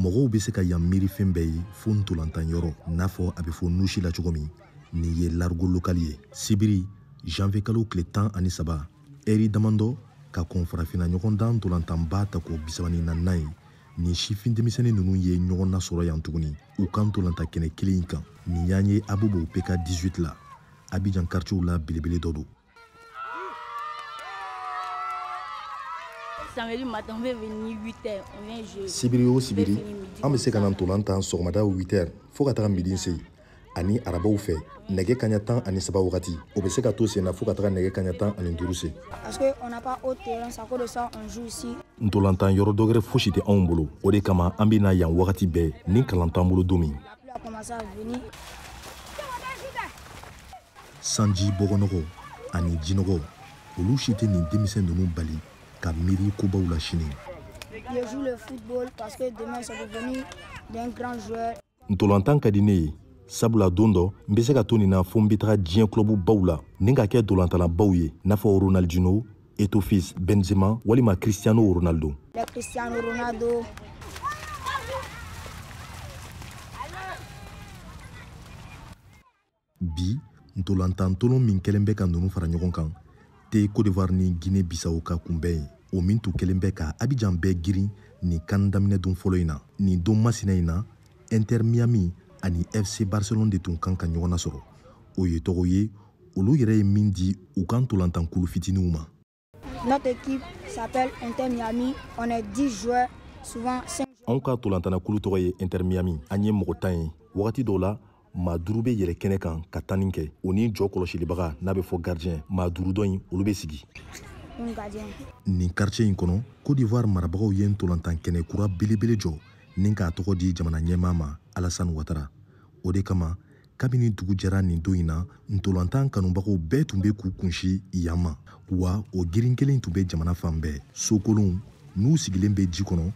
Mɔgɔw bɛ se ka yan miiri fɛn bɛɛ ye fo ntolantan yɔrɔ, n'a fɔ a bɛ fɔ nusi la cogo min. Nin ye l'argot local ye. Sibiri janvier kalo tile 13, ɛri damadɔ ka kɔn farafinna ɲɔgɔndan ntolantanba tako 34nan ye, nin sifin denmisɛnnin ninnu ye ɲɔgɔn nasɔrɔ yan tuguni u ka ntolantan kɛnɛ kelen in kan. Nin y'an ye Abobo PK 18 la, Abidjan quartier la belebele dɔ don. Samedi matin, on veut venir 8 heures, on vient jouer. Sibiri o sibiri, an bɛ se ka na ntolan tan sɔgɔmada 8 heures fo ka taga midi se, ani arabaw fɛ nɛgɛ kaɲa 13 wagati, o bɛ se ka to sen na fo ka taga nɛgɛ kaɲa 15 se. Parce que on n'a pas autre terrain, c'est à cause de ça on joue ici. Ntolantan yɔrɔ dɔ wɛrɛ fosi tɛ anw bolo, o de kama an bɛ na yan wagati bɛɛ ni kalan t'an bolo don min. Sanji bɔgɔnɔgɔ ani jinɔgɔ, olu si tɛ nin denmisɛn ninnu bali ka miiri kobaw la sini. Je joue le football parce que demain c'est devenu d'un grand joueur. Ntolantan ka di ne ye, sabula don dɔ n bɛ se ka to nin na fo n bɛ taga diɲɛ club baw la ni ka kɛ ntolantannabaw ye, n'a fɔ Ronaldinho, Eto'o fils, Benzema walima Cristiano Ronaldo. Le Cristiano Ronaldo. Bi ntolantan tolon min kɛlen bɛ ka ninnu fara ɲɔgɔn kan te Côte d'Ivoire ni Guinée Bissau ka kunbɛn ye, o min tun kɛlen bɛ ka Abidjan bɛɛ girin nin kan daminɛ don fɔlɔ in na. Nin don masina in na, Inter Miami ani FC Barcelone de tun kan ka ɲɔgɔn nasɔrɔ. O ye tɔgɔ ye olu yɛrɛ ye min di u ka ntolantankulu fitininw ma. Notre équipe s'appelle Inter Miami, on est 10 joueurs, souvent 5 joueurs. Anw ka ntolantankulu tɔgɔ ye Inter Miami, an ye mɔgɔ 10 ye. Wagati dɔw la maa 5 bɛ yɛlɛ kɛnɛ kan ka tanni kɛ, o ni jɔ kɔlɔsilibaga n'a bɛ fɔ gardien, maa 5 dɔ in olu bɛ sigi. Nin quartier in kɔnɔ, Côte d'Ivoire marabagaw ye ntolantan kɛnɛ kura belebele jɔ ni k'a tɔgɔ di jamana ɲɛmaa ma, Alassane Ouattara. O de kama kabini dugu jɛra nin don in na, ntolantan kanubagaw bɛɛ tun bɛ k'u kunsi yan ma, wa o girin kelen tun bɛ jamana fan bɛɛ. Sokolonw n'u sigilen bɛ ji kɔnɔ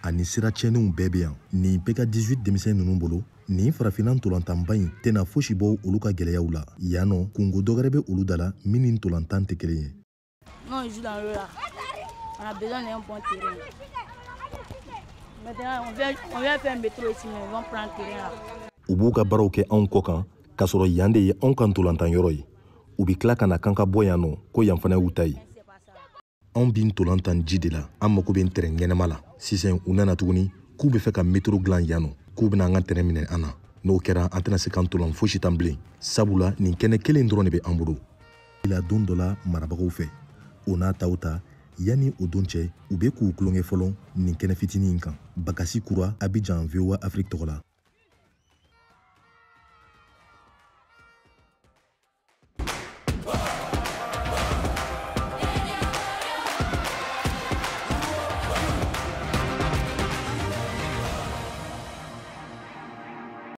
ani sira tiɲɛnenw bɛɛ bɛ yan. Nin PK 18 denmisɛn ninnu bolo, nin farafinna ntolantanba in tɛna fosi bɔ olu ka gɛlɛyaw la. Yan nɔ, kungo dɔ wɛrɛ bɛ olu da la min ni ntolantan tɛ kelen ye. Nous, on joue dans l'eau là. On a besoin d'un bon terrain. Maintenant, on vient faire un métro ici, mais on va prendre terrain là. U b'u ka baaraw kɛ anw kɔ kan, k'a sɔrɔ yan de ye anw ka ntolantan yɔrɔ ye. U bɛ tila ka na k'an ka bɔ yan nɔ, ko yan fana y'u ta ye. Anw bi ntolantan ji de la, an mago bɛ terrain ɲɛnama la. Sisan u nana tuguni k'u bɛ fɛ ka métro dilan yan nɔ, k'u bɛna an ka terrain minɛ an na. N'o kɛra, an tɛna se k'an ntolan fosi tan bilen, sabula nin kɛnɛ kelen dɔrɔn de bɛ an bolo. La don dɔ la marabagaw fɛ, o n'a taw ta, yanni o don cɛ, u bɛ k'u tulonkɛ fɔlɔ nin kɛnɛ fitinin in kan. Bakasi Kura, Abidjan, VOA Afrique tɔgɔ la.